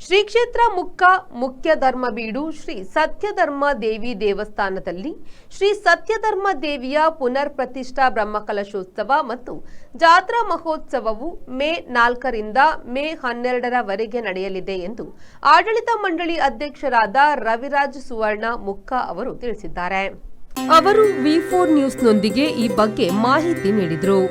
ಶ್ರೀ ಕ್ಷೇತ್ರ ಮುಕ್ಕ ಮುಖ್ಯ ಧರ್ಮಬೀಡು ಶ್ರೀ ಸತ್ಯಧರ್ಮ ದೇವಿ ದೇವಸ್ಥಾನದಲ್ಲಿ ಶ್ರೀ ಸತ್ಯಧರ್ಮ ದೇವಿಯ ಪುನರ್ ಪ್ರತಿಷ್ಠಾ ಬ್ರಹ್ಮಕಲಶೋತ್ಸವ ಮತ್ತು ಜಾತ್ರಾ ಮಹೋತ್ಸವವು ಮೇ 4ರಿಂದ ಮೇ 12ರವರೆಗೆ ನಡೆಯಲಿದೆ ಎಂದು ಆಡಳಿತ ಮಂಡಳಿ ಅಧ್ಯಕ್ಷರಾದ ರವಿರಾಜ್ ಸುವರ್ಣ ಮುಕ್ಕ ಅವರು ತಿಳಿಸಿದ್ದಾರೆ. ಅವರು ವಿ4 ನ್ಯೂಸ್ನೊಂದಿಗೆ ಈ ಬಗ್ಗೆ ಮಾಹಿತಿ ನೀಡಿದರು.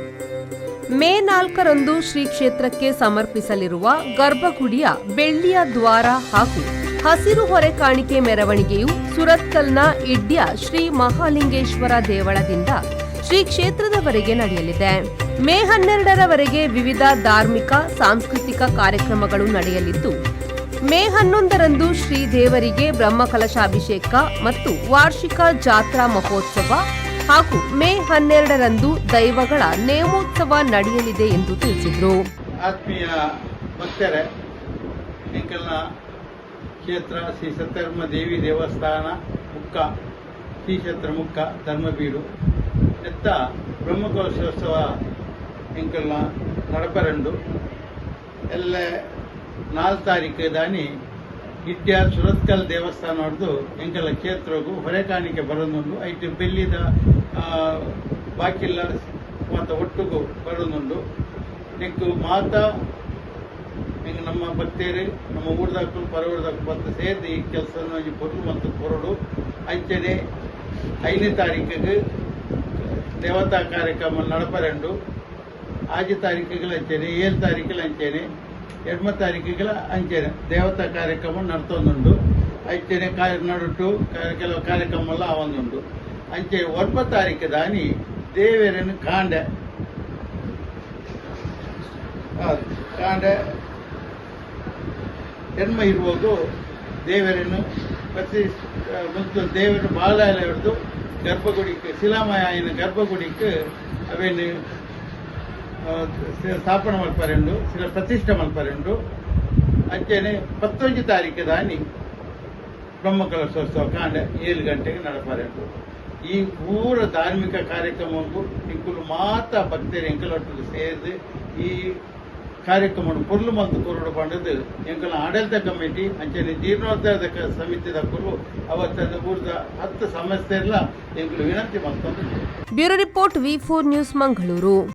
ಮೇ 4ರಂದು ಶ್ರೀ ಕ್ಷೇತ್ರಕ್ಕೆ ಸಮರ್ಪಿಸಲಿರುವ ಗರ್ಭಗುಡಿಯ ಬೆಳ್ಳಿಯ ದ್ವಾರ ಹಾಗೂ ಹಸಿರು ಹೊರೆ ಕಾಣಿಕೆ ಮೆರವಣಿಗೆಯು ಸುರತ್ಕಲ್ನ ಇಡ್ಯ ಶ್ರೀ ಮಹಾಲಿಂಗೇಶ್ವರ ದೇವಳದಿಂದ ಶ್ರೀ ಕ್ಷೇತ್ರದವರೆಗೆ ನಡೆಯಲಿದೆ. ಮೇ 12ರವರೆಗೆ ವಿವಿಧ ಧಾರ್ಮಿಕ, ಸಾಂಸ್ಕೃತಿಕ ಕಾರ್ಯಕ್ರಮಗಳು ನಡೆಯಲಿದ್ದು, ಮೇ 11ರಂದು ಶ್ರೀ ದೇವರಿಗೆ ಬ್ರಹ್ಮಕಲಶಾಭಿಷೇಕ ಮತ್ತು ವಾರ್ಷಿಕ ಜಾತ್ರಾ ಮಹೋತ್ಸವ ಹಾಗೂ ಮೇ 12ರಂದು ದೈವಗಳ ನೇಮೋತ್ಸವ ನಡೆಯಲಿದೆ ಎಂದು ತಿಳಿಸಿದರು. ಆತ್ಮೀಯ ಭಕ್ತರೇ, ಎಂಕಲ್ನ ಕ್ಷೇತ್ರ ಶ್ರೀ ಸತ್ಯಧರ್ಮ ದೇವಿ ದೇವಸ್ಥಾನ ಮುಕ್ಕ, ಶ್ರೀ ಕ್ಷೇತ್ರ ಮುಕ್ಕ ಧರ್ಮಬೀಡು ಎತ್ತ ಬ್ರಹ್ಮಕಲಶೋತ್ಸವ ಎಂಕಲ್ನ ನಡಪರೆಂಡು. ಎಲ್ಲ 4 ತಾರೀಕು ದಾನಿ ಇಡ್ಯ ಸುರತ್ಕಲ್ ದೇವಸ್ಥಾನ ಹೊಡೆದು ಎಂಕಲ್ನ ಕ್ಷೇತ್ರಗೂ ಹೊರೆ ಕಾಣಿಕೆ ಬರೋದುಂಡು. ಐಟ್ ಬೆಳ್ಳಿದ ಬಾಕಿಲ್ಲ ಮತ್ತು ಒಟ್ಟುಗು ಬರೋದುಂಡು. ನೆಕ್ಕು ಮಾತಾ ಹಿಂಗೆ ನಮ್ಮ ಭಕ್ತರು, ನಮ್ಮ ಊರ್ದಾಕು, ಪರ ಊರ್ದಾಕು ಬತ್ತು ಸೇರ್ದು ಈ ಕೆಲಸ ಒಂಜಿ ಪೊರ್ಲು ಮತ್ತು ಕೊರಡು. ಅಂಚನೆ 5ನೇ ತಾರೀಕಿಗೆ ದೇವತಾ ಕಾರ್ಯಕ್ರಮ ನಡಪರೆಂಡು. 6 ತಾರೀಕಿಗೆ ಅಂಚನೆ, 7 ತಾರೀಕಿಗೆ ಅಂಚನೆ, 8 ತಾರೀಕಿಗೆ ಅಂಚನೆ ದೇವತಾ ಕಾರ್ಯಕ್ರಮ ನಡ್ತೊಂದುಂಡು. ಅಂಚನೆ ಕಾರ್ಯ ನಡುಟು ಕೆಲವು ಕಾರ್ಯಕ್ರಮ ಎಲ್ಲ ಆವೊಂದುಂಡು. ಅಂಚೆ 9 ತಾರೀಕು ದಾನಿ ದೇವರನ್ನು ಕಾಂಡೆ ಕಾಂಡೆ 8:20 ದೇವರನ್ನು ಪ್ರತಿ ಮತ್ತು ದೇವರು ಬಾಲ ಹಿಡಿದು ಗರ್ಭಗುಡಿಗೆ, ಶಿಲಾಮಯ ಆಯಿನ ಗರ್ಭಗುಡಿಗೆ ಅವೇನು ಸ್ಥಾಪನೆ ಮಲ್ಪರೆಂಡು, ಶಿಲ ಪ್ರತಿಷ್ಠೆ ಮಲ್ಪರೆಂಡು. ಅಂಚೆನೆ 11 ತಾರೀಕು ದಾನಿ ಬ್ರಹ್ಮಕಲಶೋತ್ಸವ ಕಾಂಡೆ 7 ಗಂಟೆಗೆ ನಡಪರೆಂಡು. ಈ ಪೂರ ಧಾರ್ಮಿಕ ಕಾರ್ಯಕ್ರಮಕ್ಕೂ ಇಂಕುಲು ಮಾತ ಭಕ್ತರು ಎಂಕಲೊಟ್ಟಿಗೆ ಸೇರಿದು ಈ ಕಾರ್ಯಕ್ರಮ ಪೊರ್ಲು ಮಲ್ತು ಕೊರಡು ಪಂಡದು ಎಂಕಲ್ನ ಆಡಳಿತ ಕಮಿಟಿ, ಅಂಚನೆ ಜೀರ್ಣೋದ್ಧಾರದ ಸಮಿತಿ ದಕ್ಕುಲು, ಅವತ್ತದ ಊರ್ದ 10 ಸಮಸ್ಯೆ ಎಲ್ಲ ಎಂಕುಲು ವಿನಂತಿ ಮಲ್ತೊಂದು. ಬ್ಯೂರೋ ರಿಪೋರ್ಟ್, ವಿ4 ನ್ಯೂಸ್, ಮಂಗಳೂರು.